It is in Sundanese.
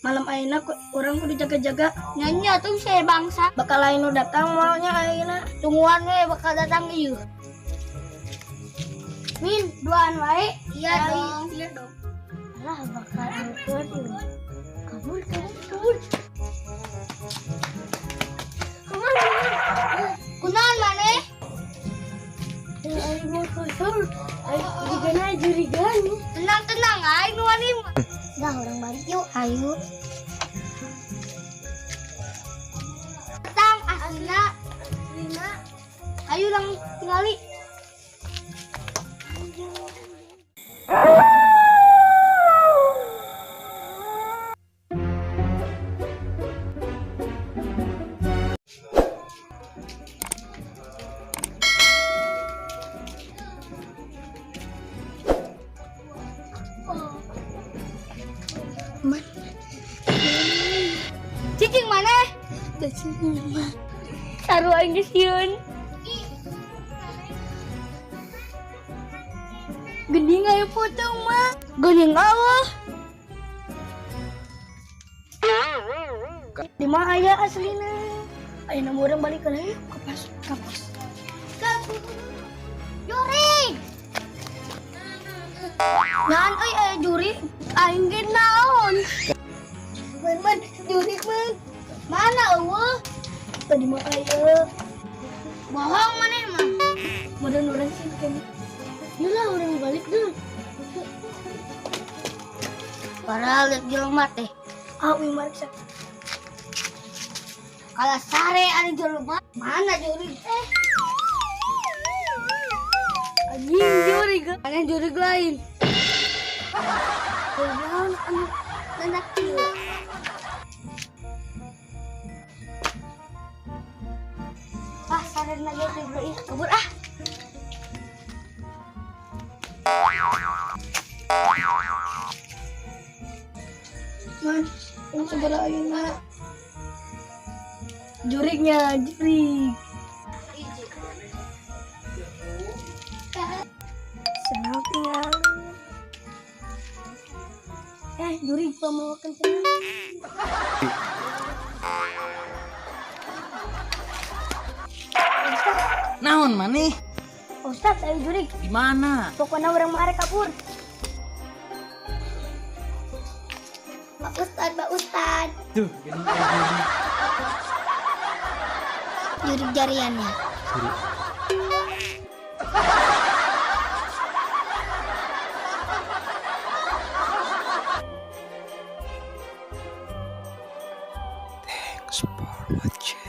Malam ayeuna urang kudu jaga-jaga. Nyanyi atuh saya bangsa. Bakal lain nu datang moalnya ayeuna. Tungguan we bakal datang ieu. Min, duaan wae. Iya dong. Iya dong. Alah bakal angker ieu. Kabur, kabur, kabur. Kabur, kabur. Kunaon maneh? Aing mau kosong. Aing jigana jurigan. Tenang, tenang, aing nu wani. Dah orang balik yuk. Ayo. Datang aslina. Aslina. Ayo lang tingali. Man. Cicing maneh? Cicing mah. Sarua aing geus sieun. Geuning aya pocong mah. Geuning awah. Di mana aya aslina? Ayeuna mah urang balik heula yuk ke pas kampus. Jurig. Ngan euy aya jurig, aing ge naon? Man, man, jurig man. Mana eueuh? Tadi mah aya. Bohong maneh mah. Badan urang sih kayaknya. Yalah urang balik dulu. Para lihat jelema teh. Ah, uing mariksa. Kalau sare ari jelema, mana jurig teh? Anjing jurig, aneh jurig lain. Kunaon anu nenak kieu? Ah, sare na ge teh ih, kabur ah. Man, urang sabaraha ayeuna? Jurignya, jurig. Senang tinggal. Jurig pamawakan cenah. Naon maneh? Ustaz, ayo jurig. Di mana? Pokoknya urang mah arek kabur. Pak Ustad, Pak Ustad. Tuh, geuning aya jurig. Jurig jariannya. Jurig. Thanks for watching.